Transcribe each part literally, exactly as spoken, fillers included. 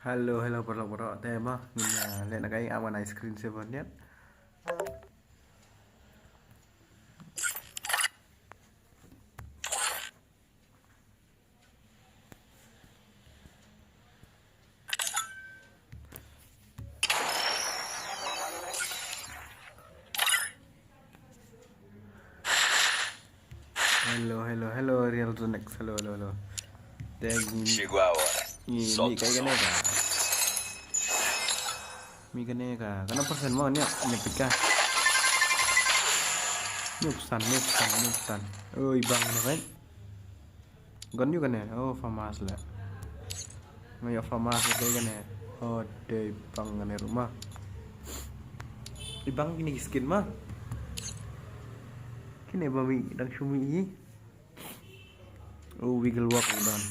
Hello, hello, paralok baroh. Te mo ngin, ah, leh na kaei, ah, wan ai screen saver niat. Hello, hello, hello, Real Zonex. Hello, hello, hello. Te ngi, ngi, ngi kaei kane ka. Mi kane ka, kane persen mo ne, ne pika. Ngi phew san, ngi phew san, ngi phew san. Oi, bang ne, bang. Gun ïoh kane, oh, FAMAS la. Nga ïoh FAMAS la dei kane. Oh, dei bang kane ruh mo. I bang kine ki skin mo. Kine ba mi dang shu mih hi. Oh, wiggle walk u don.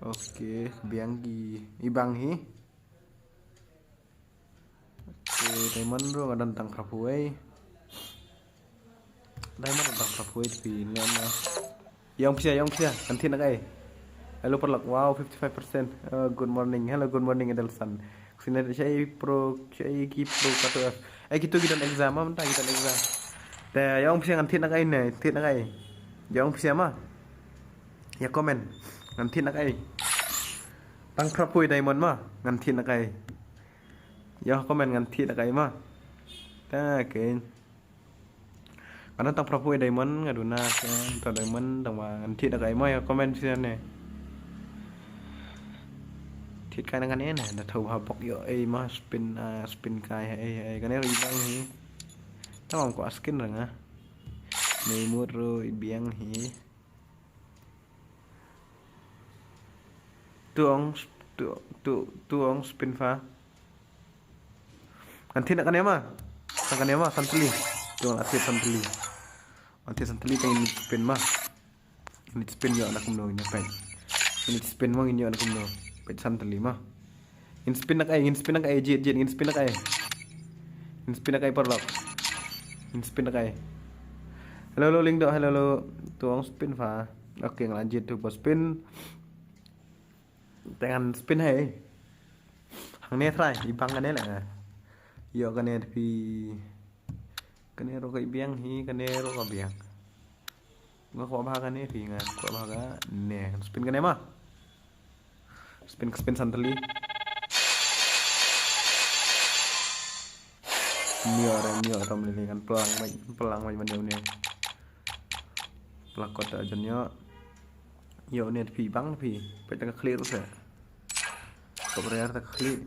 Okay, biang ki i bang hi. Okay, diamond ruh nga don tang phra phew wei. Diamond don tang phra phew wei te phi ngam, ah. Ïong pisa, ïong pisa, ngan thied na kaei. Hello paralok, wow, fifty five percent. Uh, good morning, hello, good morning, Adelson. Sine shaei pro, shaei ki pro kato. Eh, kito ki don exam mo, mynta ki don exam. Te ïong pisa, ngan thied na kaei ne, thied na kaei. Ïong pisa mo. Ïa comment, ngan thied na kaei. Tang phra phew wei diamond mo, ngan thied na kaei. Ïa comment ngan thied na kaei mo. Ta kein. Nga don tang phra phew wei diamond, nga duna ka, tang diamond, tang ba ngan thied na kaei mo, ïa comment shisha ne. Thied kai na kane ne, da thaw ha bok ïoh ei mo, spin, ah, spin kai ha ei, ha ei, kane ruh i bang hi. Tang ba ko skin rang ah. Nei mut ruh i biang hi. Tu ong, tu, tu, tu ong spin pha. Ngan thied na kane mo. Ngan kane mo, san tylli. Tu ong la thied san tylli. Ngan thied san tylli tang ngin spin mo. Ngin spin ïoh na kumno ngin peit. Ngin spin mo ngin ïoh na kumno. Peit san tylli mo. Ngin spin na kaei, ngin spin na kaei, jied, jied, ngin spin na kaei. Ngin spin na kaei paralok. Ngin spin na kaei. Hello, hello, Lyngdoh, hello, hello. Tu ong spin pha. Okay, nga la jied tu ba spin. Te ngan spin hi. Hangne try, i bang kane la. Ïoh kane te phi. Kane ruh ka biang hi, kane ruh ka biang. Nga kwah bha kane phi, nga kwah bha kane. Spin kane mo. Spin, spin san tylli. Ïoh re, ïoh ram lili, ngan plang mai, plang mai ban ïoh ne. Plang kot ta jan ïoh. Ïoh ne phi bang phi, peit ta ka khlieh ruh se. Top rare ta ka khlieh.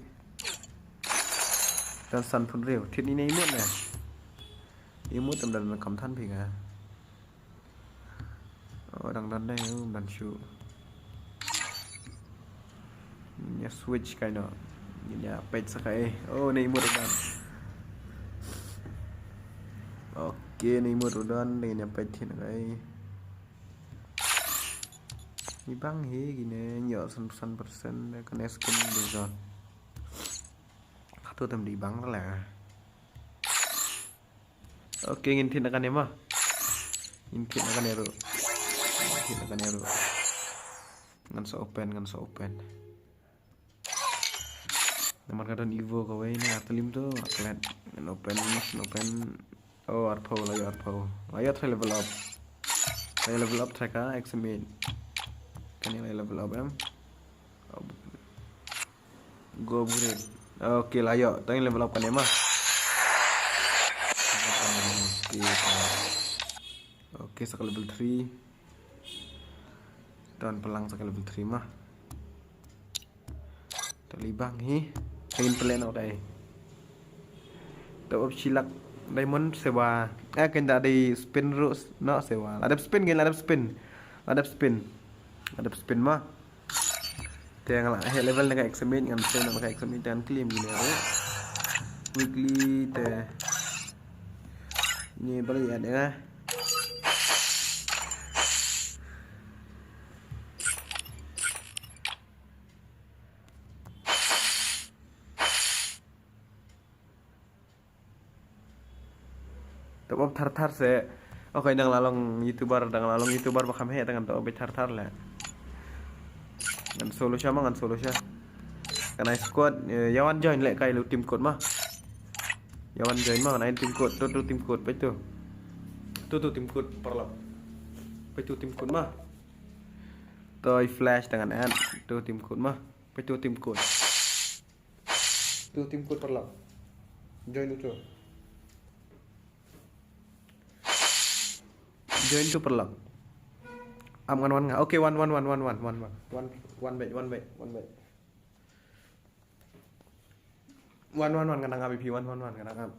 Don san phew hynriew, thied ine i mut ne. I mut tam don kam than phi nga. Oh, dang don dei, oh, don shuh. Ngin ïa switch kai noh. Ngin ïa peit sa kaei. Oh, ne i mut ruh don. Okay, ne i mut ruh don, ngin ïa peit hi na kaei. I bang hi kine, ïoh san, san percent, kane skin dei zon. Hato tam dei bang la. Okay, ngin thied na kane mo. Ngin thied na kane ruh. Ngin thied na kane ruh. Ngan sa open, ngan sa open. Namar ka don Evo kawei ne, artylli to, klet. Ngan open, ngan open. Oh, arphew, la ïoh arphew. La ïoh try level up. Try level up, try ka, examine. Kane la level up em. Go upgrade. Okay, la ïoh. Tang level up kane mo. Okay, okay, sa ka level three. Don plang sa ka level three mo. Tang i bang hi. Ngin pynleh noh kaei. Top up shi lak diamond sewa. Eh, kan da dei spin ruh noh sewa. La dep spin kan, la dep spin. La dep spin. La dep spin mo. Te nga la heh level na ka examine, ngan save na ka examine te ngan claim kine ruh. Weekly te. Ni bali ya de nga. Top up thar thar se. Okay, dang la long YouTuber, dang la long YouTuber ba kham heh, te ngan top up thar thar le. Ngan solo sha mo, ngan solo sha. Ngan ai squad, eh, ïa wan join leh kai lu team code ma. Ïa wan join ma, ngan ai team code, tu tu team code, peit tu. Tu tu team code paralok. Peit tu team code ma. Toi flash tangan ad, tu team code ma. Peit tu team code. Tu team code paralok. Join tu. Join tu paralok. Am ngan wan nga. Okay, wan wan wan wan wan wan wan. Wan wan bad, wan bad, wan bad. Wan wan wan, nga nang ap ïa phi, wan wan wan, nga nang ap.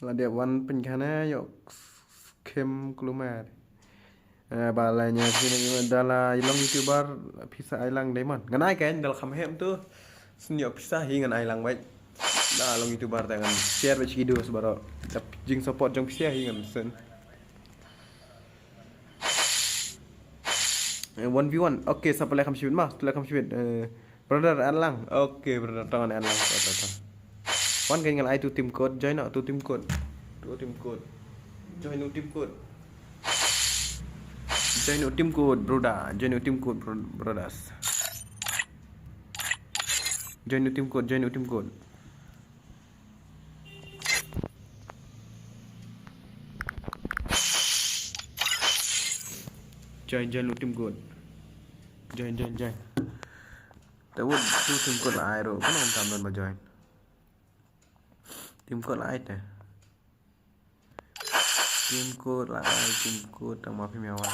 La dep wan pynkhana ïoh skem kulumar. Eh, ba la nya sini da la long YouTuber pisa ai lang diamond. Ngan ai kan da la kham hem tu. Sini ïoh pisa hi ngan ai lang bad. Da long YouTuber ta ngan share bad sigi dus baro. Jing support jong pisa hi ngan sen. Eh, one v one. Okay, sa pale kham shibit ma, pale kham shibit. Eh, brother, add lang. Okay, brother, tangan add lang. Ta, ta, ta. Wan kan ngan ai tu team code, join tu team code. Tu team code. Join tu team code. Join tu team code, brother. Join tu team code, bro-, brothers. Join tu team code, join tu team code. Join, join, lu team code. Join, join, join. Te wut tu team code la ai ro. Kano kam don ba join? Team code la ai te. Team code la ai, team code tang ma phim ïa wan.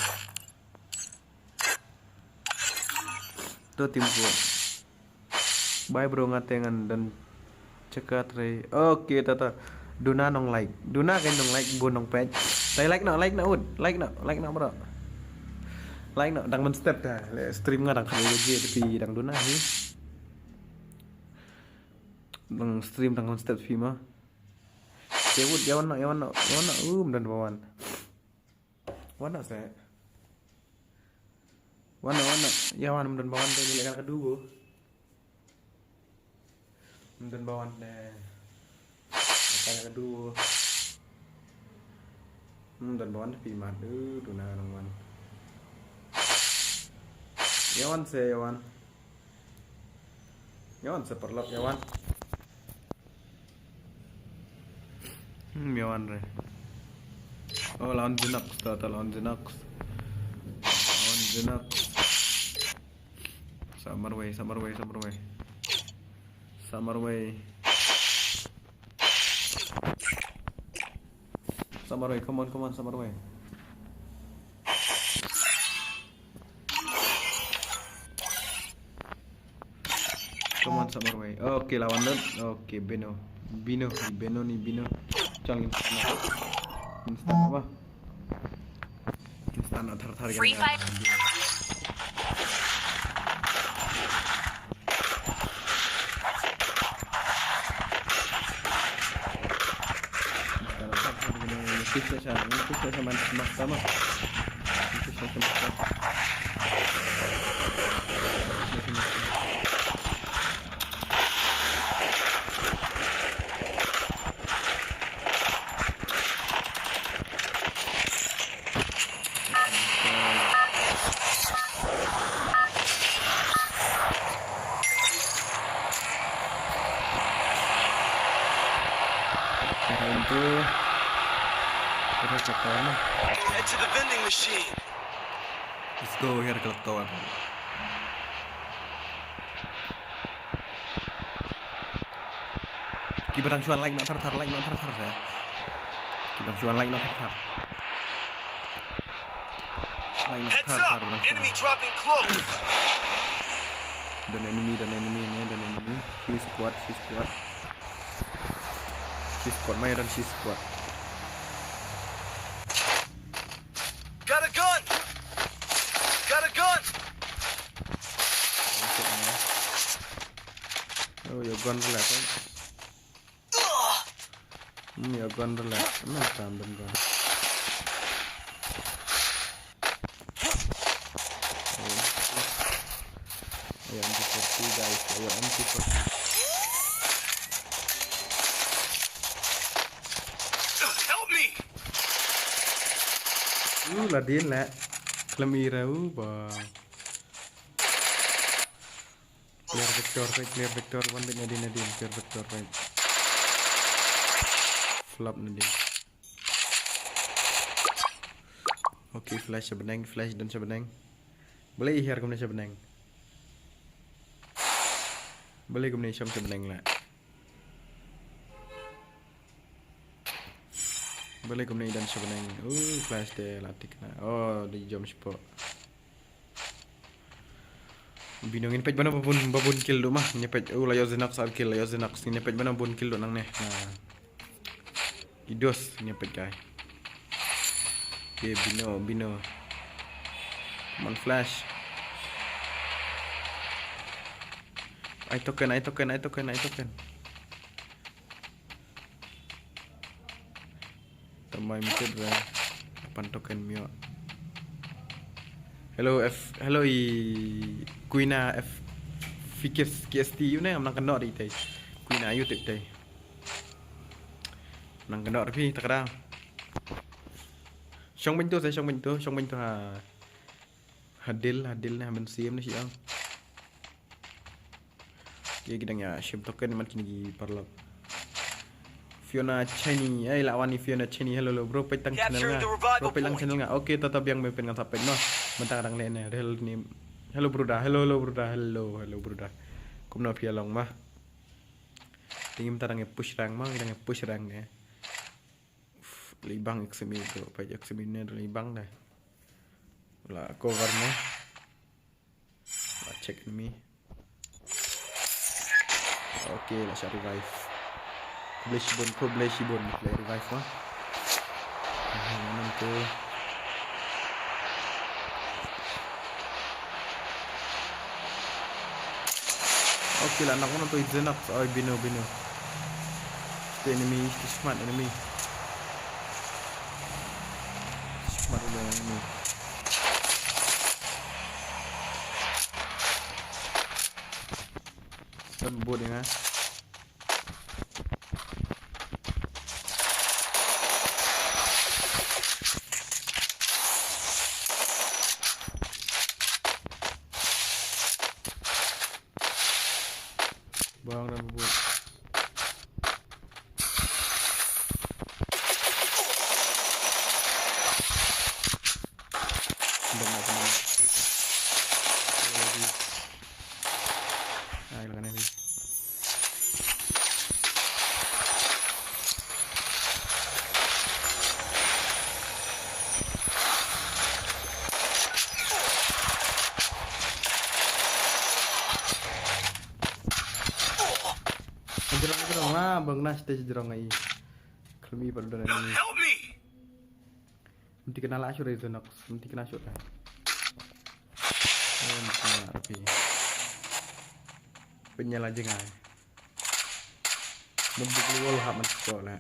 To team code. Bye bro, nga te ngan don chaka trei. Okay, ta ta. Duna nong like. Duna kan nong like, bun nong page. Tai like no, like no, ud. Like no, like no, bro. Like no, dang mynstep ta. Le stream nga dang khat ïa je, tapi dang duna hi. Dang stream dang mynstep phi ma. Te ud, ïa wan no, ïa wan no, ïa wan no. Um, don ba wan. Wan no se. Wan no, wan no. Ïa wan, ym don ba wan te, ngi leh ka duo. Ym don ba wan te. Leh ka duo. Ym don ba wan te phi mat. Uh, tu na nang wan. Ïa wan se, ïa wan. Ïa wan sa paralok, ïa wan. Hmm, ïa wan re. Oh, la wan Zenox, ta, ta la wan Zenox. La wan Zenox. Sa marwei, sa marwei, sa marwei. Sa marwei. Sa marwei, come on, come on, sa marwei. Come on, sa marwei. Okay, la wan lut. Okay, Beno. Bino, ni Beno, ni Bino. Chang instant. Instant ba? Instant thar thar. Free Fire. Head to the vending machine. Let's go, here, collector. Kiba dang shuwa like noh thar thar, like noh thar thar, eh. Kiba dang shuwa like noh thar thar. Like noh thar thar, ba dang shuwa. Enemy dropping close. Don enemy, don enemy, ne, don enemy. Shi squad, shi squad. Shi squad, ma ïa don shi squad. Got a gun! Got a gun! Oh, ïa gun relax, eh? Hmm, ïa gun relax. Nang tam don gun. Oh. Ïa M P forty, guys. Ïa M P forty. Help me! Uh, la dien la. Khlem i ra u ba. Clear Victor, right, clear Victor, one bit nadien, nadien, clear Victor, right. Flop nadien. Okay, flash sha bneng, flash don sha bneng. Balei i hiar kumne sha bneng? Balei kumne i shong sha bneng la? Balei kumne i don sha bneng? Uh, flash te la tik na. Oh, dei jump shapoh. Bino, ngin peit bana ba bun, ba bun kill duh ma. Ngin peit, oh, la ïoh Zenox ar kill, la ïoh Zenox. Ngin peit bana ba bun kill duh nangne. Nah. Idos, ngin peit kai. Okay, Bino, Bino. Come on, flash. Ai token, ai token, ai token, ai token. Tamai mutut ba. Pan token mio. Hello F, hello i Kuina F Fikis K S T, you ne, am nang kano di tai. Kuina, you tip tai. Nang kano ri takra. Shong bynto, shong bynto, shong bynto ha. Hadil, hadil ne, ha mynsiem ne shi ang. Ye, ki dang ïa shim token man kine ki paralok. Fiona Cheney, ai la wan i Fiona Cheney, hello, hello, bro, peit tang channel nga. Bro, peit lang channel nga. Okay, tata biang me pen ngan sa peit noh. Mynta dang leh ne, real ni. Hello, Bruda, hello, hello, Bruda, hello, hello, Bruda. Kumno phi ïa long ma? Te ngim ta dang ïa push rank ma, dang ïa push rank ne. Uf, lei bang X M E bro, peit X M E ne lei bang deh. La cover ne. La check enemy. Okay, la shah revive. Khublei shibun, khublei shibun, la revive ma. Aha, ngan tu. Okay, la knock one tu Zenox, oi Bino, Bino. Stay enemy, stay smart enemy. Smart enemy. Stun bot ïa nga. Bang dah bubut. Bang dah bubut. Lagi. Ai, lang kanan ni. Jrong, jrong, ah, bang nas te jrong ai. Khlem i pat don enemy. Mynta kena la shuh ïa Zenox, mynta kena shuh ta. Oh, mynta kena rupi. Pynïa la jngai. Mynta kena wall hap mynta ko la.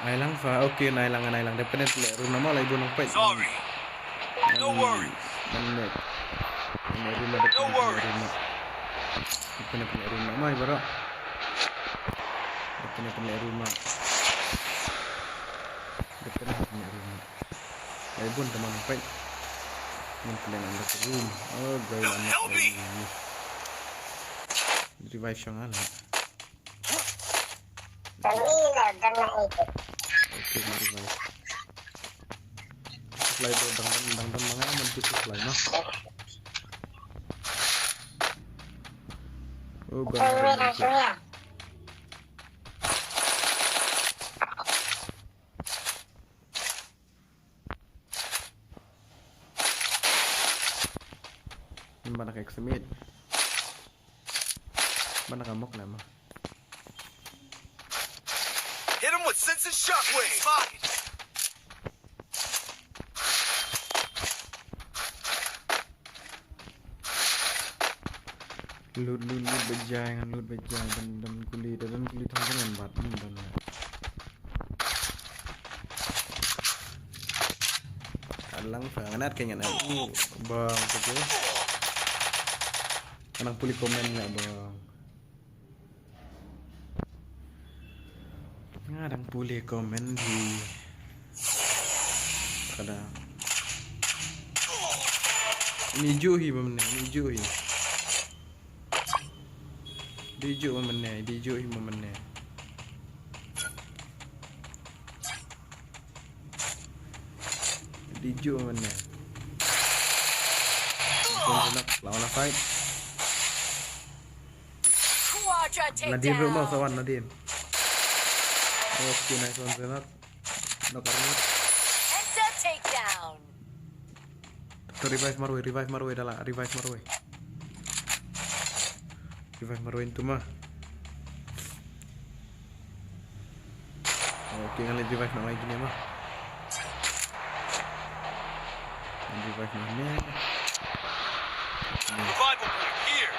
Nai lang fa, okay, nai lang, nai lang. Dep kena leh runa mo lai bunong peit. Sorry. No worries. Nai lang. Nai runa, dep kena leh runa. Dep kena leh runa mai bro. Dep kena leh runa. Dep kena leh runa. Lai bun teman peit. Mun kena nang dep room. Oh, gai lama. Help me. Revive shang ala. Kami lah dah nak ikut. Okay, mari, mari. Supply tu dang dang dang dang mangai, nanti supply mah. Oh, kami dah suya. Mana ka exmit? Mana ka mok nama? Hit him with sense and shockwave. Spotted. Lut, lut, lut bajai, ngan lut bajai, dan, dan kuli, dan kuli thang dengan bat, hmm, dan. Alang fa ngan at kyngan at. Bang, tu tu. Ngan puli komen nga bang. Nga dang pule comment hi. Kada. Ni ju hi bam ne, ni ju hi. Di ju ma mynne, di ju hi ma mynne. Di ju ma mynne. Kon nak lawan fight. Quadra Nadin ruh mau takedown. Sawan Nadin. Okay, nice one Zenak. Knock armut. Penta takedown. To revive marwei, revive marwei dala, revive marwei. Revive marwei into ma. Okay, ngan leit revive na mai kine ma. Ngan revive na ne. Revival point here.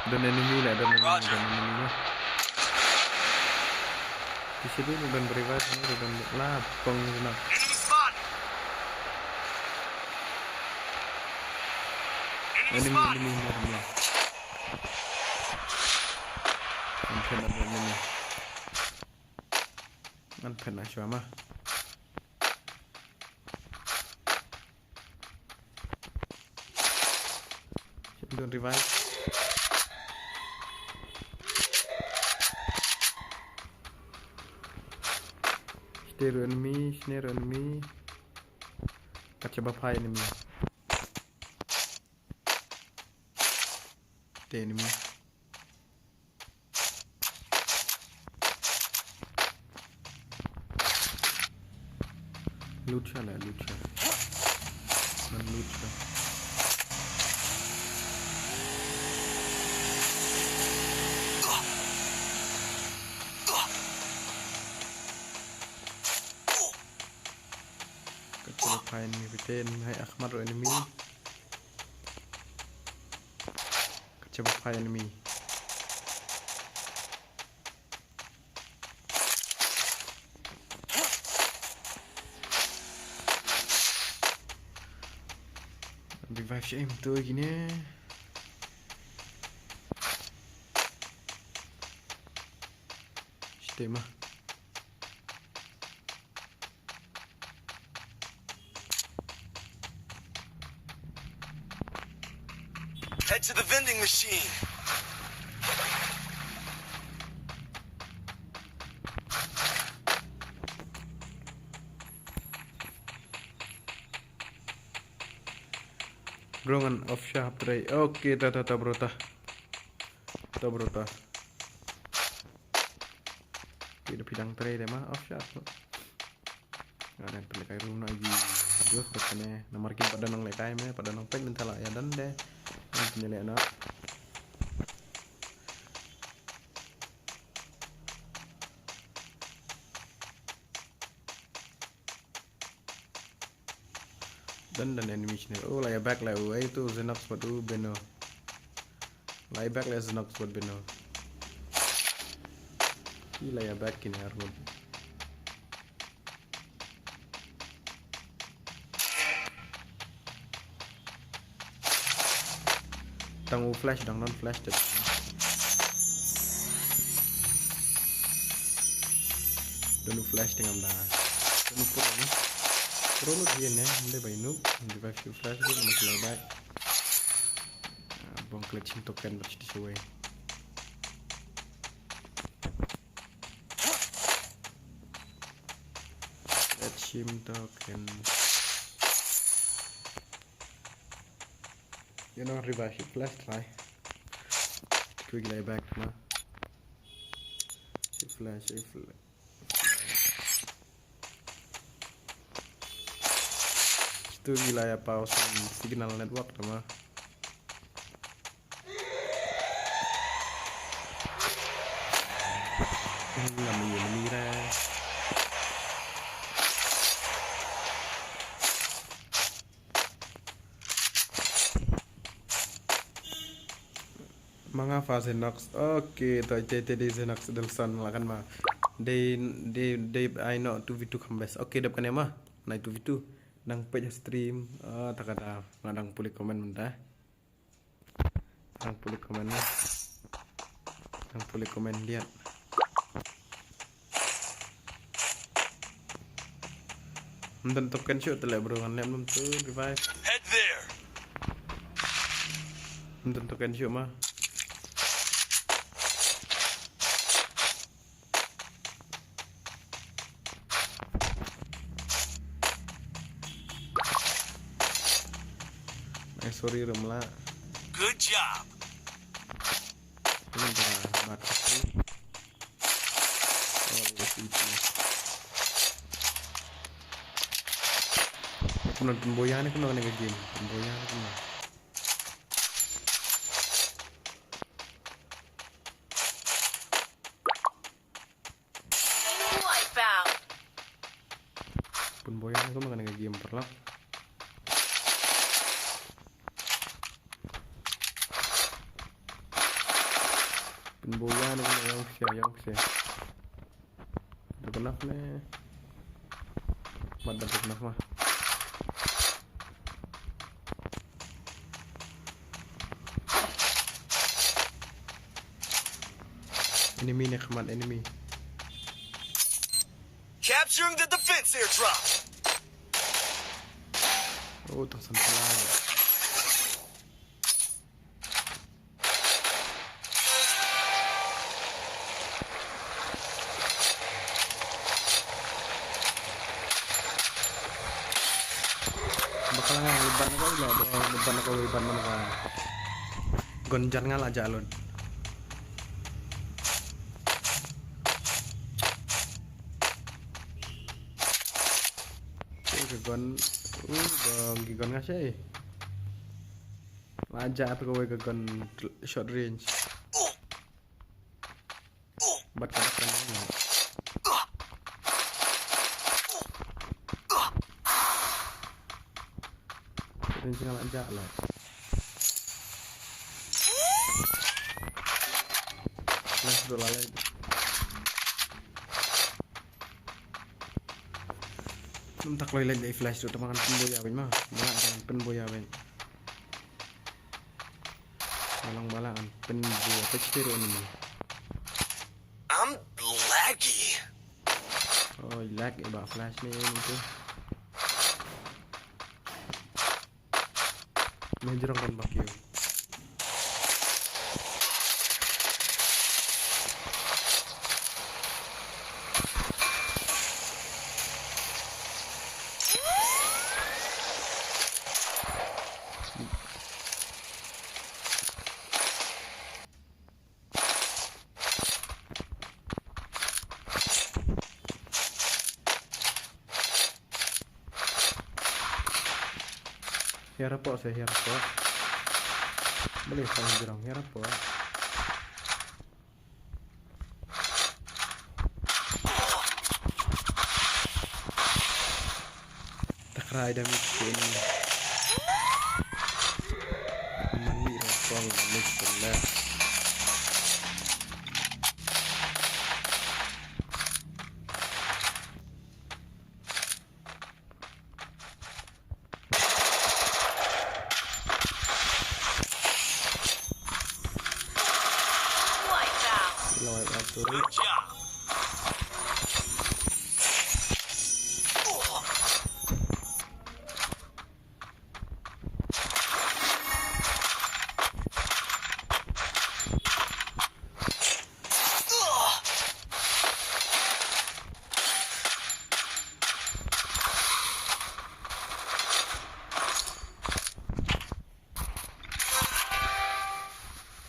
Don enemy la, don enemy, Roger. Don enemy la. Di sini don revive ni, don la peng na. Enemy spotted. Enemy Enemy, spotted. Enemy, enemy, enemy. Ngan phet na enemy. Ngan phet na shuwa ma. Don revive. Sneru enemy, sneru enemy. Kat shaba phai enemy. Te enemy. Loot sha la, loot sha. Man loot sha. Kat shaba phai enemy, beten hai akhmat ro enemy. Kat shaba phai enemy. Revive sha em tu gini. Stay ma. Head to the vending machine. Bro ngan off sha hap trei. Okay, ta ta ta bro ta. Ta bro ta. Ki da pidang trei de ma off sha. Ngan pynlehkai ruh na agi. Just bad kane namar kim pat da nang lehkai me, pat da nang peit mynta la ïa don de. Ngan pynleh na. Don don enemy sini. Oh, la ïa back la u. Ai tu Zenox bad u Beno. La ïa back la Zenox bad Beno. Ki la ïa back kine armut. Tang u flash dang don flash te. Don u flash te ngam da. Don u pro ne. Pro lut hi ne, ym dei ba i noob, ym dei ba shu flash lut, namar shu lai bai. Ah, bong klet shim token bad shiti shawei. Klet shim token. You know, revive shi flash try. Quick lie back na. Shi flash, shi flash. Tu gila ya pau signal network tama. Ngam ïa mira. Manga fa Zenox. Okay, to ite ite dei Zenox Delson la kan ma. Dei dei dei ai no two v two kham best. Okay, dep kan ma. Nai two v two. Nang peit stream. Ah, ta kata nga dang puli comment mynta. Nang puli comment na. Nang puli comment dia. Ym don token shuh te leh bro, ngan leh mlum tu revive. Head there. Ym don token shuh ma. Sorry, Ramla. Good job. Ini dah mat. Oh, ini sih. Kumno pynboya ne kumno ne game? Pynboya ne kumno? Wipeout. Pynboya ne kumno ne game paralok? Pynboya ne kumno, ïa u sha, ïa u sha. Da kynap ne. Mat da kynap ma. Enemy ne khmat enemy. Capturing the defense airdrop. Oh, tong san pala. Bakal nga libat na ka ila, bakal libat na ka, libat na ka. Gon jan nga la jalon. Oke, gon, uh, gon, gon nga sih. La jah tu kawei ka gun short range. Bad ka dak kan. Short range nga la jah la. Flash ruh la leh. Ym tak loi leh dei flash ruh, tang ba ngan pynboya beit ma. Ba ngan pynboya beit. Balang balang an pynboya peit ruh ni. I'm laggy. Oh, lag eh ba flash ni ni tu. Ni jrong kan bak ïa. Hiar hapoh se, hiar hapoh. Boleh sa jrong, hiar hapoh. Takrai damage ke ni. Mani rokong damage benar. Good job.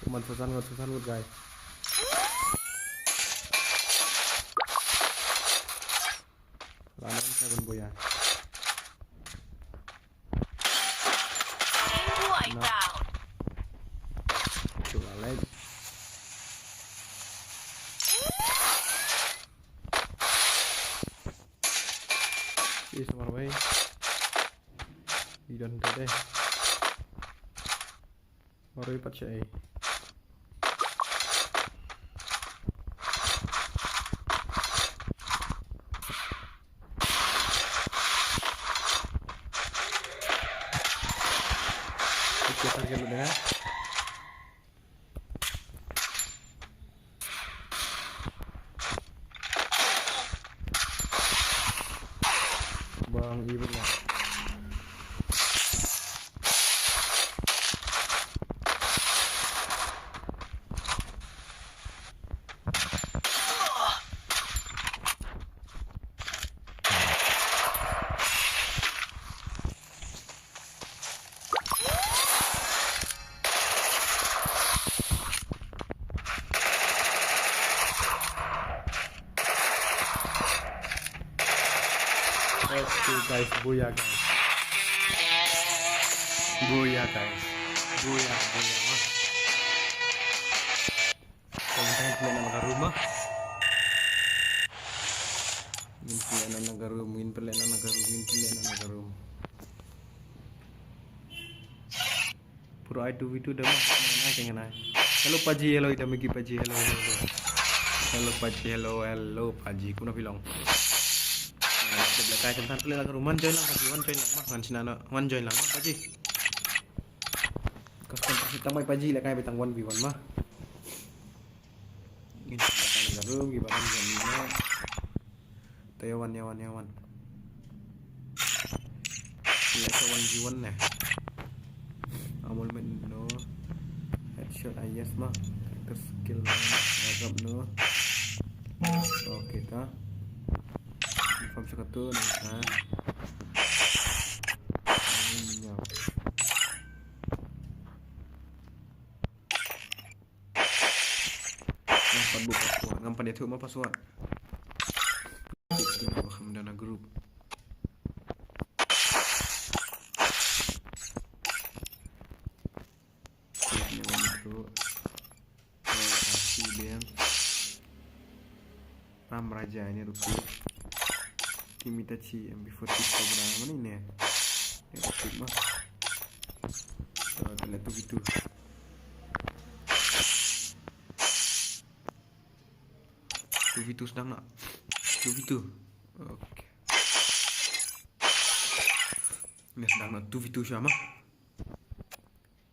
Kuman susan ngut, susan ngut, guys. Lanan sa ban boya. Wipe out. Coba lagi. Ih, samar wei. Ih, don tu deh. Baru dapat sih. Oke, target lu dah. Bang, iya benar. Okay guys, booyah guys. Booyah guys. Booyah, booyah. Kong tang pele na ka room ah. Ngin pele na ka room, ngin pele na ka room, ngin pele na ka room. Pura ai two v two da ma. Ngan ai, ngan ai. Hello Paji, hello ita miki Paji, hello, hello, hello. Hello Paji, hello, hello Paji. Kumno phi long? Sep la kai, tang pele la ka room. Wan join lang Paji, wan join lang ma. Ngan sina no, wan join lang ma Paji. Custom Paji, tang mai Paji la kai, ba tang one v one ma. Ngin sep la kai na ka room, ki ba kan join ma. Te ïa wan, ïa wan, ïa wan. Ïa ka one v one ne. Amol men no. Headshot, ah, yes ma. Character skill, backup no. Okay ta. Confirm sa katu na. Ah. Nya. Ngam pat buh password, ngam pat ïathuh ma password. Khamdana group. Ram Raja ini rupi. Kimitachi M P forty Cobra mana ini ya? Ya, rupi mah. Kita lihat tuh gitu. Two v two sdang noh. Two v two. Okay. Ni sdang noh two v two shuwa ma.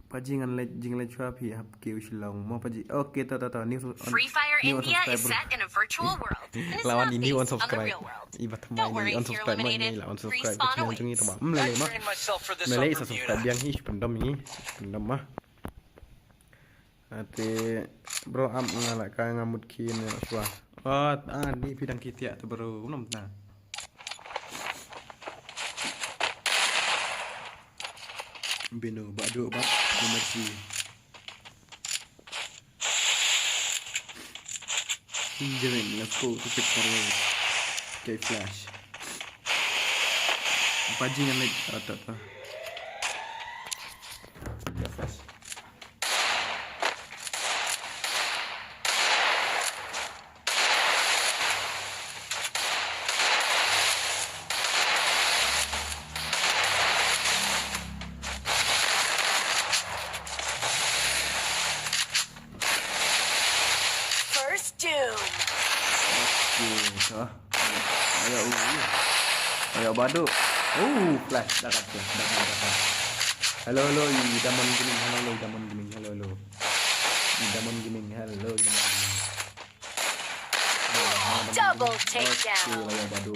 Paji ngan leit, jing leit shuwa phi hap kiew Shillong mo Paji. Okay, to to to. New Free Fire India is set in a virtual world. Lawan ini unsubscribe. Iba thymmai ini unsubscribe ma ini la unsubscribe ka channel jong ngi tama. Mlele ma. Mlele sa subscribe biang hi, shu pyndom hi. Pyndom ma. Ate bro, am nga la ka nga mut ki ne swa. Ah, ah, ni pidang ki tiak tu bro, nom na. Bino, badu, bad, bino ki. Benjamin, let's go to pick for, okay, flash. Paji ngan leit, ah, tak, tak. Ya, flash. First Doom. Okay, to. Ayo, uh. Ayo, badu. Oh, flash. Dah kat, dah kat, dah kat. Hello, hello, i Damon Gaming. Hello, hello, i Damon Gaming. Hello, hello. I Damon Gaming. Hello, i Damon Gaming. Double takedown. Okay, lah ya badu.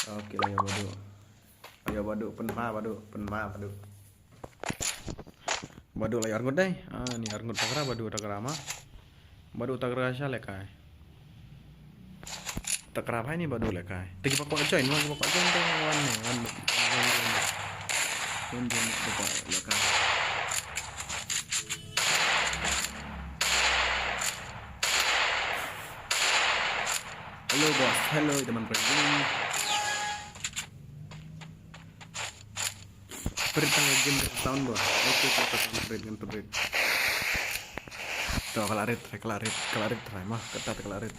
Okay, lah ya badu. Lah ya badu, pynma badu, pynma badu. Badu la ïa arngut dei. Ah, ni arngut takra, badu takra ma. Badu takra sha lekai. Takra bhai ni badu lekai. Te ki ba kwah join ma, ki ba kwah join te wan ni, wan ni. Wan ni, wan ni. Wan ni, wan ni, lekai. Hello boss, hello teman-teman. Prit tang game sound bro. Okay, okay, okay, prit, prit. To ka la rit, ka la rit, ka la rit try ma, kata ka la rit.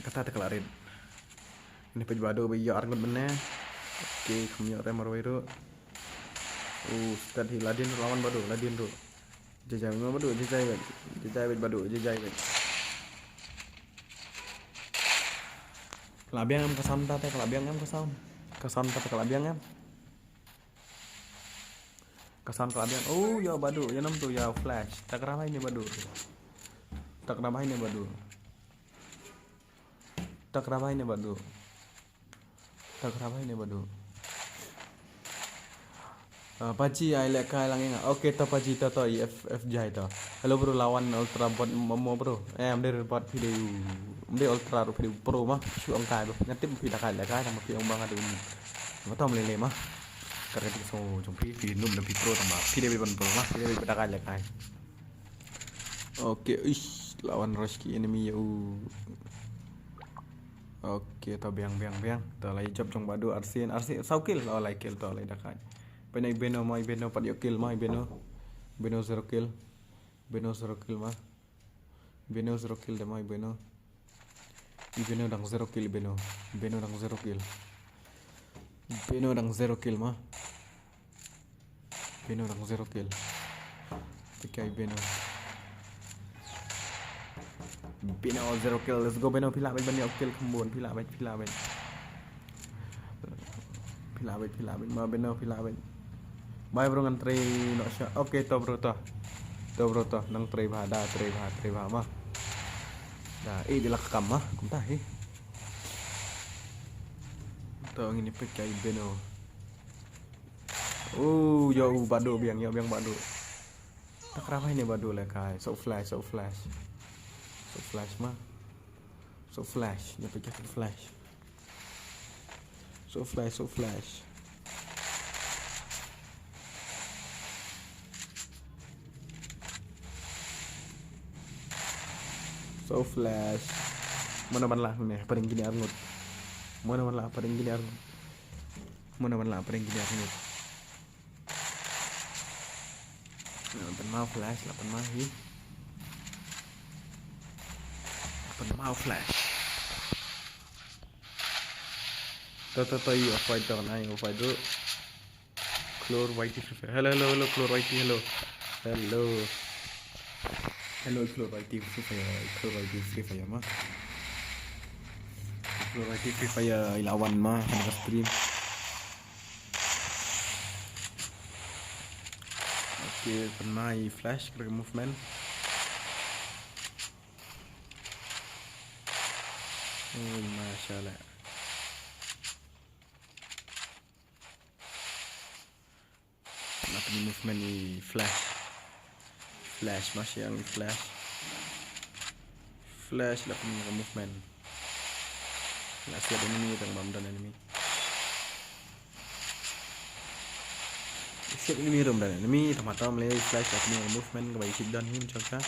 Kata ka la rit. Ini pej badu ba ïa arngut bene. Okay, kham ïa re marwei ru. Oh, start hi ladin lawan badu, ladin ru. Jajai badu, jajai badu. Jajai badu, jajai badu. Ka la biang em ka sound ta te, ka la biang em ka sound. Ka sound ta te ka la biang em. Ka sound ka la biang. Oh, ïa badu, ïa nam tu, ïa flash. Takra bhai ni badu. Takra bhai ni badu. Takra bhai ni badu. Takra bhai ni badu. Ah, Paji ai lehkai lang ïa nga. Okay, to Paji to to, i F F jai to. Hello bro, lawan ultra bot mo, mo bro. Eh, mdei bot phi dei u. Mdei ultra ru phi dei u pro ma. Shu ong kai bro. Nga tip phi da kai lehkai tang ma phi ong ba nga dei u. Nga to mlei lei ma. Kar ka tik so jong phi, phi noob na phi pro tang ma. Phi dei ban pro ma. Phi dei ban da kai lehkai. Okay, ish, lawan rush ki enemy ïa u. Okay, to biang, biang, biang. To lai jop jong Badu, Arsin, Arsin, saw kill, oh, lai kill, to lai dakai. Pynai Beno, mai Beno, pat ïoh kill, mai Beno. Beno zero kill. Beno zero kill ma. Beno zero kill da mai Beno. I Beno dang zero kill Beno. Beno dang zero kill. Beno dang zero kill ma. Beno dang zero kill. Pekai Beno. Beno zero kill. Let's go Beno, phi lah bad ban ïoh kill kham bun, phi lah bad, phi lah bad. Phi lah bad, phi lah bad. Ma Beno, phi lah bad. Bye bro, ngan trei noh sha. Okay, to bro to. To bro to, nang trei bha, da trei bha, trei bha ma. Da, eh, da la kam ma, kumta hi. To ngin ïa pekai Beno. Oh, ïoh Badu biang, ïoh biang Badu. Takra bha ine Badu lehkai. Soh flash, soh flash. Soh flash ma. Soh flash, ïa pekai flash. Soh flash, soh flash. Soh flash. Mano ban lah ne, pyrshang kine arngut. Mano ban lah, pyrshang kine arngut. Mano ban lah, pyrshang kine arngut. Lah pynmaw flash, lah pynmaw hi. Lah pynmaw flash. To, to, to, ïoh fight to, na ïoh fight tu. Klur Y T Free Fire. Hello, hello, hello, Klur Y T, hello. Hello. Hello, Klur Y T Free Fire, Klur Y T Free Fire ma. Klur Y T Free Fire, i la wan ma, ha ka stream. Okay, pynmaw flash, kena movement. Oh, mashallah. Lah pynmih movement i flash. Flash, masih yang i flash. Flash lah pynmih movement. Lah siat enemy tang bam don enemy. Siat enemy rum don enemy, tang matam le flash lah pynmih movement ka bai chip don hi macam ka.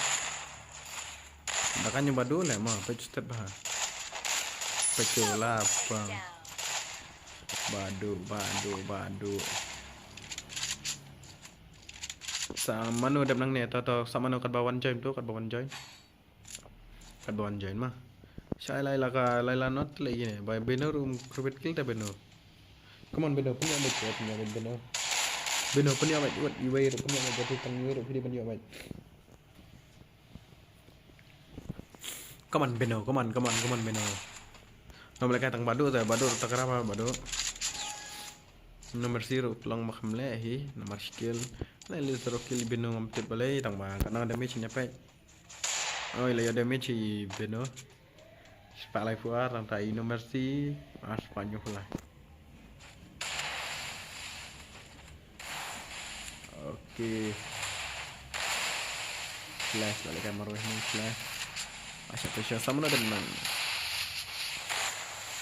Dah kan nyoba dulu lah mah, page step bah. Page lah bang. Badu, badu, badu. Sa mano dep nangne, to, to, sa mano kat ba wan join tu, kat ba wan join. Kat ba wan join mah. Sa lai la ka, lai la not le ine. Ba Beno rum kruwet kill ta Beno. Come on Beno, pynïoh bad, pynïoh bad Beno. Beno, pynïoh bad, wat iwei ru, pynïoh bad, jati tang iwei ru, pidi pynïoh bad. Come on Beno, come on, come on, come on Beno. Nomor ka tang badu ta, badu ta kara ba badu. Nomor zero long ma kham leh hi, nomor skill. Lai li zero kill Beno ngam tip balei tang ba ka nang damage nya pek. Oi, la ïoh damage i Beno. Spah lai phuh ar, tang ta i No Mercy. Ah, spah hynñiew phuh lai. Okay. Flash, balik kamar weh ni flash. Asha pressure sama na dengan.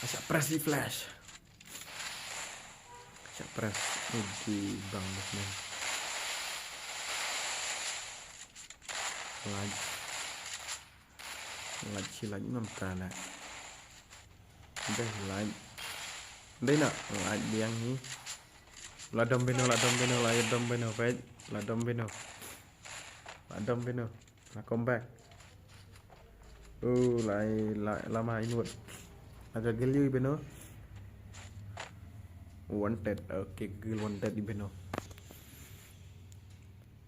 Asha press di flash. Asha press. Ugi bang ni. Lagi. Lait shi lait ngam ta la. Dei lait. Dei na lait biang hi. La dom Beno, la dom Beno, la dom Beno, peit. La dom Beno. La dom Beno. La come back. Oh, la, la, la ma inward. La ka gel yu Beno. Wanted. Okay, gel wanted di Beno.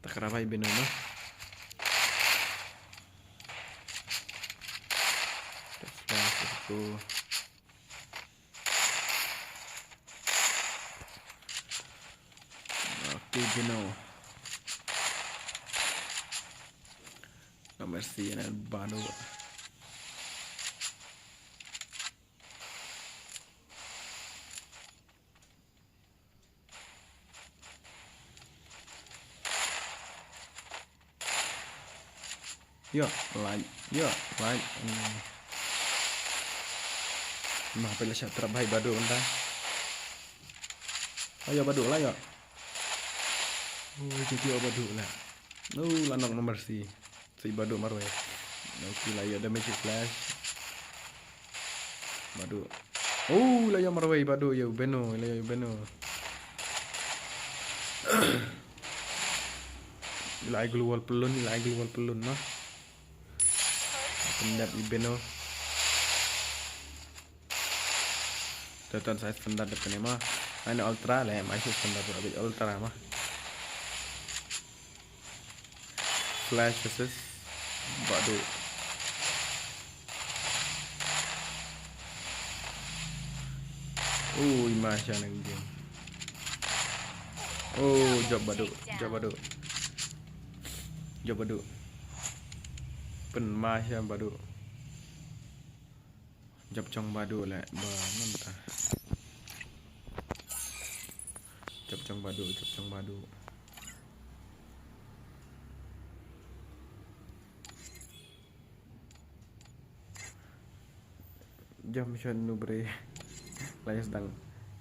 Takra bai Beno no. Let's go. Okay, Beno. No Mercy na badu. Ïoh, lait. Ïoh, lait. Hmm. Mah pela sha trap hai badu unda. Ayo badu lah ïoh. Oh, itu dia badu lah. Oh, lanok No Mercy. Si badu marwei. Okay, la ïoh damage flash. Badu. Oh, la ïa marwei Badu ïa u Beno, la ïa u Beno. La ai glue wall pyllun, la ai glue wall pyllun ma. Pyndep i Beno. Tetan sa standard da kane ma. Ai na ultra le, mai sa standard da ultra ma. Flash assist. Badu. Ui, masha nang game. Oh, jop Badu, jop Badu. Jop Badu. Pyn masha Badu. Jop jong Badu le ba ngan ta. Jop jong Badu, jop jong Badu. Jam shan nubre. Lai sdang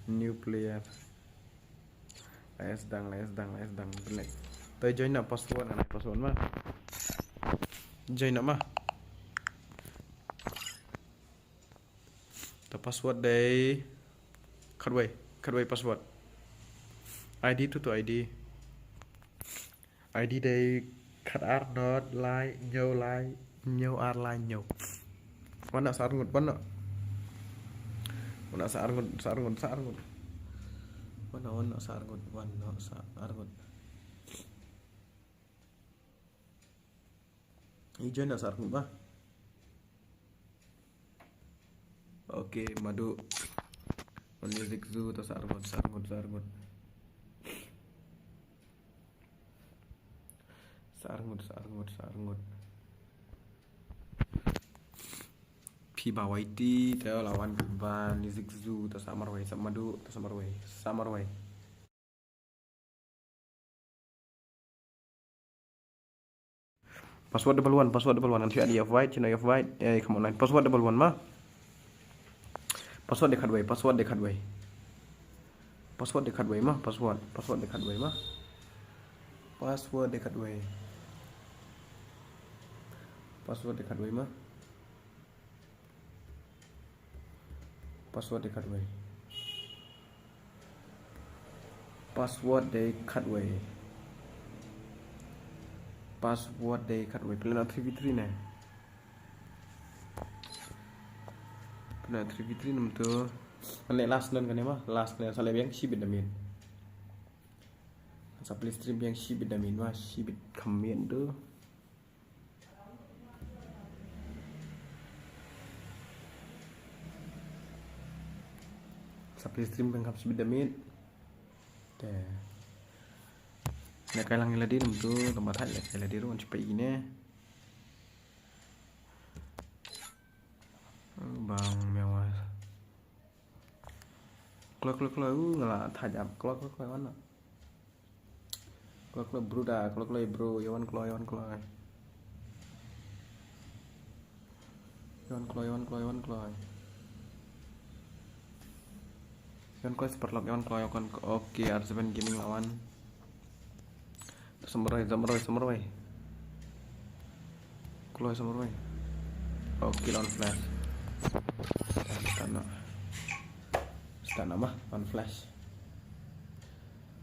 new player. Lai sdang, lai sdang, lai sdang. Benek. Toi join na password, na password ma. Join na ma. Ta password dei khatwei, khatwei password. I D tu tu I D. I D dei khat ar dot lai hynñiew lai hynñiew ar lai hynñiew. Wan na sa arngut, wan na. Wan na sa arngut, sa arngut, sa arngut. Wan na, wan na sa arngut, wan na sa arngut. I join na sa arngut ba. Okay, Madu. Music Zoo ta sa arngut, sa arngut, sa arngut. Sa arngut, sa arngut, sa arngut. Phi ba Y T ta la wan ba Music Zoo ta sa marwei, sa Madu ta sa marwei, sa marwei. Password double one, password double one. Ngan shu add ïa Fight, shu add ïa Fight. Eh, come online. Password double one ma. Password dei khatwei, password dei khatwei. Password dei khatwei ma, password, password dei khatwei ma. Password dei khatwei. Password dei khatwei ma. Password dei khatwei. Password dei khatwei. Password dei khatwei. Pynlong three v three ne. Pynlong three v three nam tu. Kane last nan kane ma. Last kane sa leh biang shibit da miet. Sa play stream biang shibit da miet ma. Shibit kham miet tu. Sa play stream pynkham shibit da miet. Te. Ne kai lang ila di num tu, tamba thaj le kai ila di ruan chipai ine. Bang mewa. Kloi, kloi, kloi, u, nga la thaj ap. Kloi, kloi, kloi, wan na. Kloi, kloi, bro da, kloi, kloi, bro, ïa wan kloi, ïa wan kloi. Ïa wan kloi, ïa wan kloi, ïa wan kloi. Ïa wan kloi, Superlock, ïa wan kloi, ïa wan kloi. Okay, R seven Gaming la wan. Sa marwei, sa marwei, sa marwei. Kloi sa marwei. Okay, la wan flash. Start noh. Start noh ma, wan flash.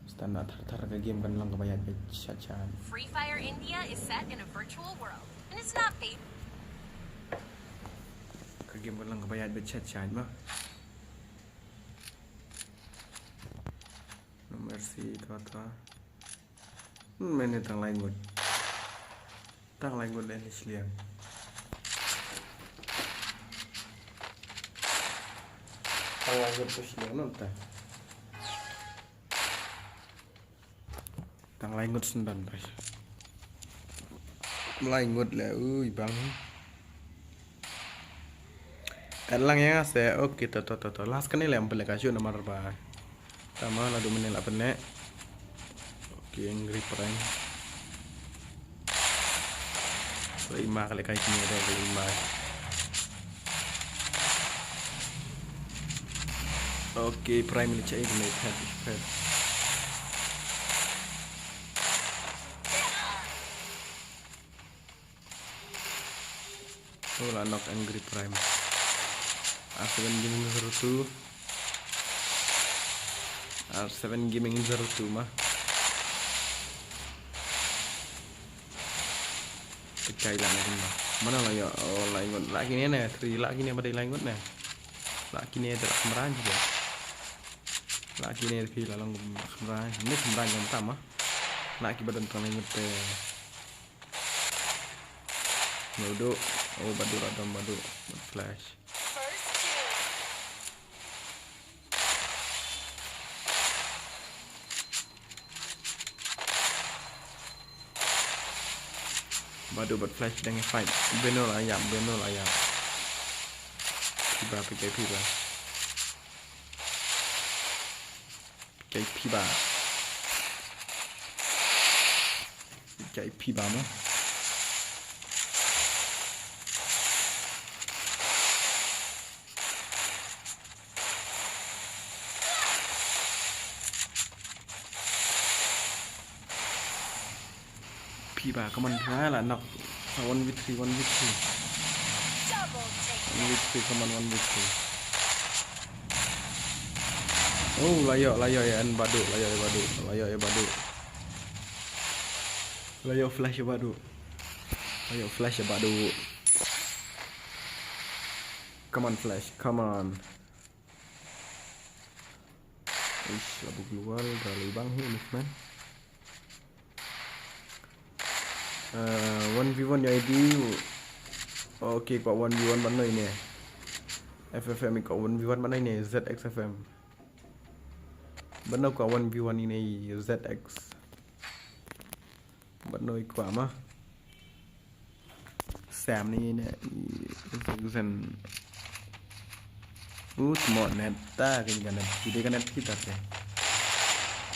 Start noh thar thar, ka game kan long kaba ïaid beit shat shat. Free Fire India is set in a virtual world, and it's not paid. Ka game kan long kaba ïaid beit shat shat ma. No mercy, ta ta. Hmm, mane tang lai ngut. Tang lai ngut le ni shiliang. Tang lai ngut tu shiliang non ta. Tang lai ngut sendon ta. Lai ngut le, ui bang. Kat lang ïa nga se, okay, to, to, to, to. Last kane le, ym pynleh ka shu namar ba. Tama la du minit la pynleh. Okay, Angry Prime. Ka ima ka leh kai kine de, ka ima. Okay, Prime le chai kine phet, phet. Oh, la knock Angry Prime. R seven Gaming zero two. R seven Gaming zero two ma. Te kai la ne kumba. Mano la ïoh, oh, la ngut. La kine ne, three la kine ba dei la ngut ne. La kine te la khamran ji. La kine phi la long khamran. Ne khamran jong tam ma. La ki ba don tang la ngut te. Badu. Oh, Badu la dom Badu. Bad Flash. Badu bad Flash dang fight. Beno la ïap, Beno la ïap. Phi ba, phi kai phi ba. Kai phi ba. Kai phi ba mo. Phi ba, come on, phi ba, la knock. One v three, one v three. One v three, come on, one v three. Oh, la ïoh, la ïoh ïa Badu, la ïoh ïa Badu, la ïoh ïa Badu. La ïoh Flash ïa Badu. La ïoh Flash ïa Badu. Come on, Flash, come on. Ish, la buk luar, dah lubang hi, man. Uh, one v one ïa I D. Okay, kwah one v one ban noi ne. F F M kwah one v one ban noi ne, Z X F M. Ban noi kwah one v one ne, Z X. Ban noi kwah ma. Sam ni ne, zen. Ut mo net ta, kan ka net, ki de ka net kita te.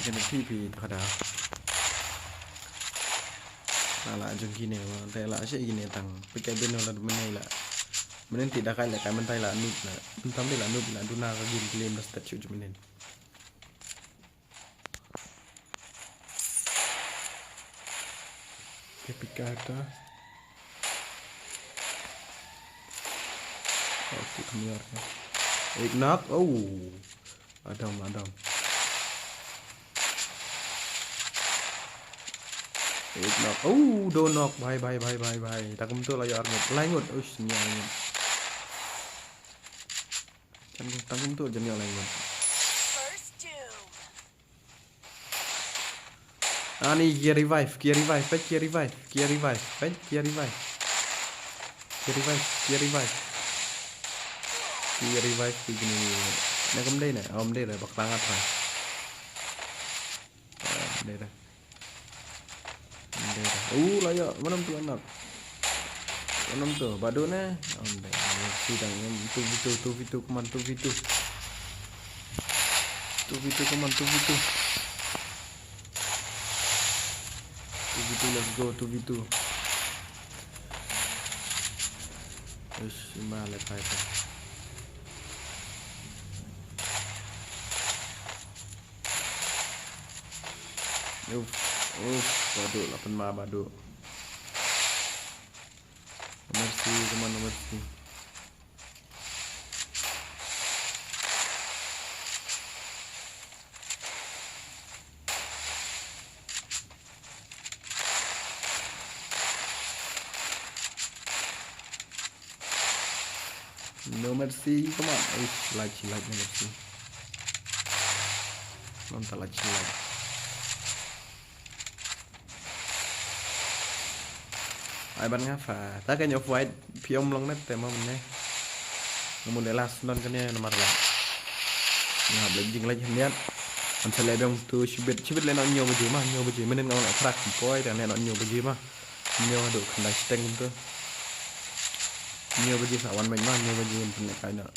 Kan net pi pi ta da. Ala jong ki ne, wa te la shi ki ne tang. Pika bin la mene la. Mene ti da kai la kai mentai la nut la. Mentam de la nut la duna ka gim glim la stat shu mene. Ke pika ta. Okay, come here. Eight knock. Oh. Adam, Adam. Eight knock. Oh, do knock. Bye, bye, bye, bye, bye. Takum tu la ïoh armut. Langut. Ush, nya langut. Takum, takum tu jan ïoh langut. Ani, kia revive, kia revive, peit kia revive, kia revive, peit kia revive. Kia revive, kia revive. Kia revive, kia gini. Ne kam dei ne, om dei re, bak tangat re. Om dei re. Om dei re. Uh, la ïoh, mana tu anak. Enam tu, Badu ne? Ambe, sidang ni, two v two, two v two, come on, two v two. Two v two, come on, two v two. Two v two, let's go, two v two. Ush, ima le fighter. Uf, uf, Badu, lapan ma Badu. Mercy, come on, Mercy. No Mercy, come on. Ush, light, light, No Mercy. Nonta light, light. Ai ban nga fa. Ta ka nyok fight phi ym long net te ma mynne. Nga mut leh last non kane namar la nga hap leh jinglain hynniat. Ngan sa leh biang tu shibit, shibit leh noh hynñiew baje ma, hynñiew baje. Mynnin nga wan leh track poi te leh noh hynñiew baje ma. Hynñiew haduh khyndai shiteng kumtu. Hynñiew baje sa wan mei ma, hynñiew baje ngin pynleh kai noh.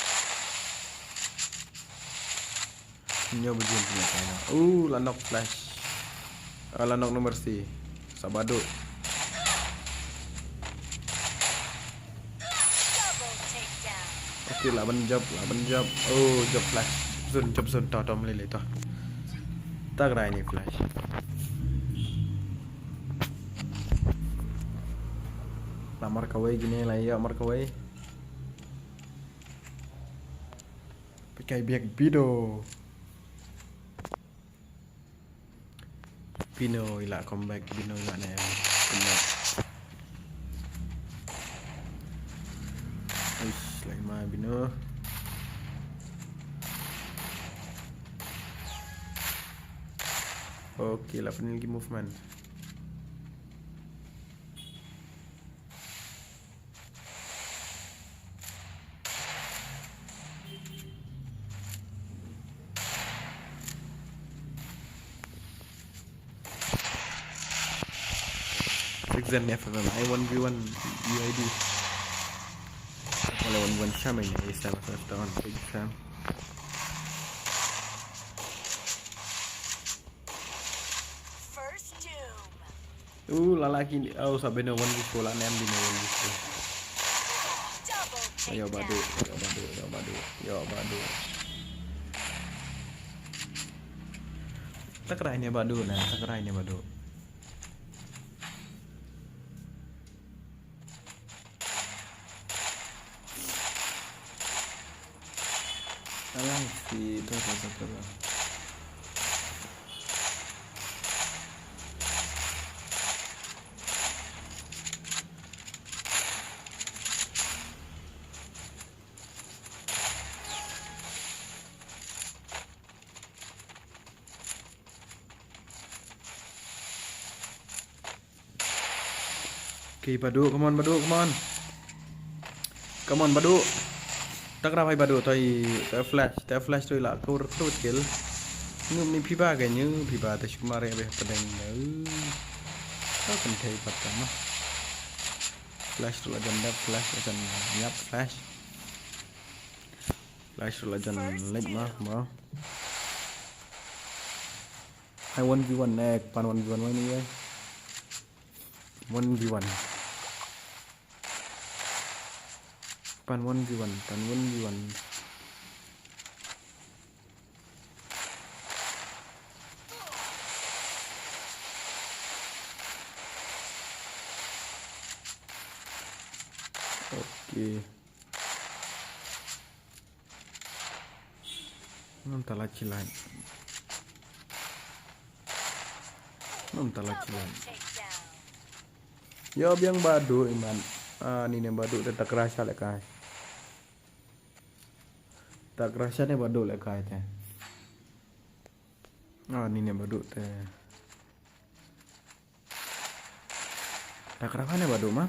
Nyo ba jin pynleh kai na. Uh, la knock Flash. Ah, la knock No Mercy. Sa Badu. Okay, la ban jump, la ban jump. Oh, jump Flash. Zone, jump zone, to, to, mlei lei to. Ta kdai ni Flash. La mar kawei kine, la ïa mar kawei. Kai biak Bino. Bino ila comeback, Bino ila ne. Bino. Uish, lai ma Bino. Okay, la pynlong ki movement. Six and F F M, I one v one U I D. Wala one v one Sham ini, Islam F F down, big Sham. First doom. Uh, lala kini, oh, sa Bino one v four la nem Bino one v four. Double Ayo takedown. Badu, ayo Badu, ayo Badu, ayo Badu. Takrai ne Badu na, takrai ne Badu. Alang si tu tu tu tu. Okay, Badu, come on, Badu, come on. Come on, Badu. Takra bhai Badu, toi, toi flash, toi flash toi la, kur, kur kill. Nyu mi phiba ke, nyu phiba, te shukmar ya beh pedeng. Uh. Kau kan thei patah mah. Flash tu la jam dap, flash la jam nyap, flash. Flash tu la jam lek mah, mah. Hai one v one, eh, pan one v one, one v one. One v one. Pan one v one, pan one v one. Okay. Ngam tala chilan. Ngam tala chilan. Yo biang Badu iman. Ah, ni ne Badu te takra sha le kai. Takra sha ne Badu le kai te. Ah, ni ne Badu te. Takra bha ne Badu ma.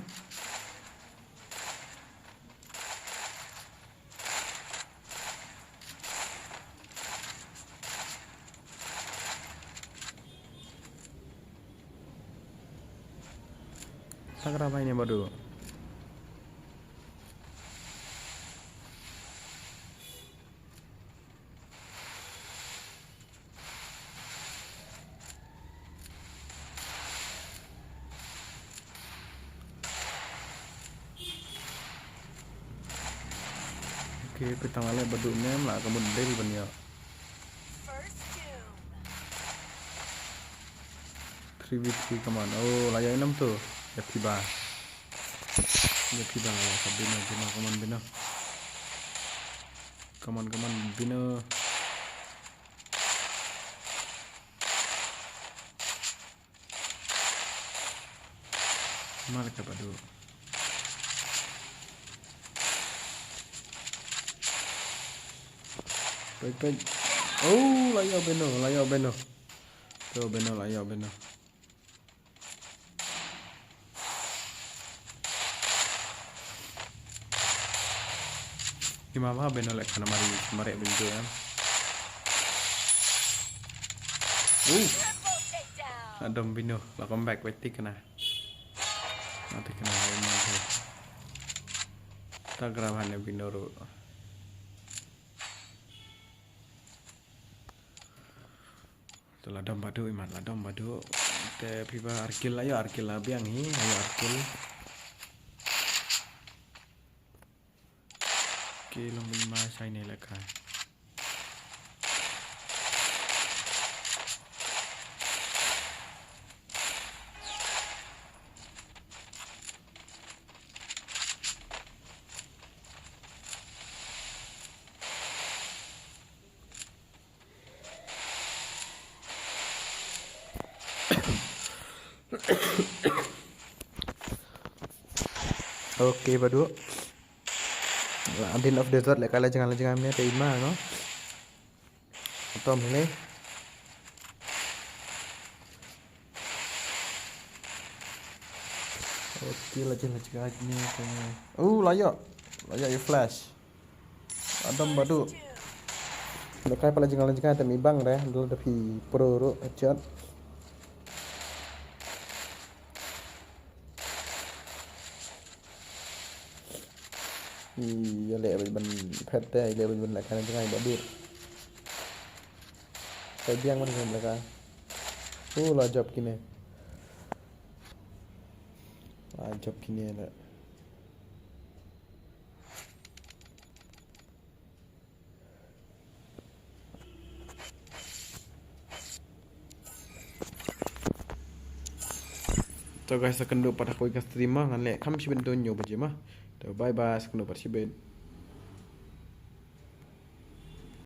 Takra bha ne Badu. Okay, phi tang ale Badu nem la ka mut dei ban ïoh. Three v three, come on. Oh, la ïoh ïa nam tu. Ïa phi ba. Ïa phi ba la ïoh ka Bino, Bino, come on, Bino. Come on, come on, Bino. Mar ka Badu. Peit, peit. Oh, la ïoh Bino, la ïoh Bino. Tu Bino, la ïoh Bino. Ki ma ba Bino lek kana mari, mari Bino em. Uh. Adom Bino, la comeback, wait, tik na. Mati kena hai mati. Takra bha ne Bino ruh. Te la dom Badu imat, la dom Badu. Te phi ba ar kill, ayo ar kill la biang hi, ayo ar kill. Ki long byn ma shai ne lehkai. Okay, Badu. La adin of desert le kala jangan la jangan ne te ima no. Atom le. Okay, la jangan la jangan ne. Oh, la yo. La yo flash. Adam Badu. Lekai pala jingal jingal te mi bang re, dul da phi pro ro headshot. Iya le ban phet te, le ban lekai jingal Badu. Kai biang ban lekai. Oh, la jop kine. La jop kine le. To guys, sa kynduh pat ha kawei ka stream ma, ngan leh kham shi bynta hynñiew baje ma. To bye bye, sa kynduh pat shibit.